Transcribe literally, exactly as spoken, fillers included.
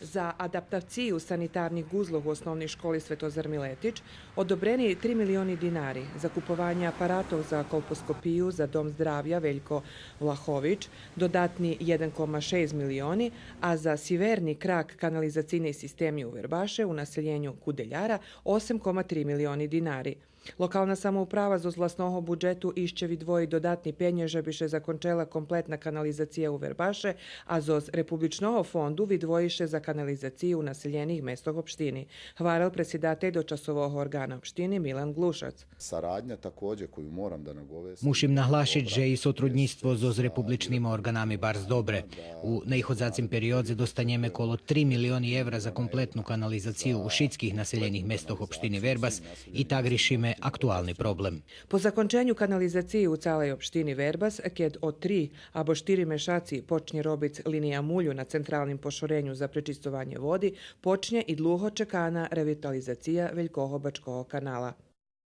За адаптацию санитарних узлуг у Основней школи „Светозар Милетич” одобрени три милиони динари, за купованє апаратох за колпоскопию за Дом здравя „Велько Влахович” додатни єден кома шейсц милиони, а за сиверни крак канализацийней системи у Вербаше у населєню Куделяра осем кома три милиони динари. Локална самоуправа зоз власного буджету ище видвои додатни пенє же би ше закончела комплетна канализация у Вербаше, а зоз Републичного фонду видвои ше за канализацию у населєних местох општини, гварел предсидатель дочасового орґана општини Милан Глушац. Saradnja takođe koju moram da naglasim. Мушим наглашиц же и сотруднїцтво зоз републичнима орґанами барз добре. У наиходзацим периодзе достанєме коло три милиони евра за комплетну канализацию у шицких населєних местох општини Вербас и так ришиме актуални проблем. По законченю канализациї у цалей општини Вербас, кед о три або штири мешаци почнє робиц линия мулю на централним пошореню за пречисцованє води, почнє и длуго чекана ревитализация Велького бачкого канала.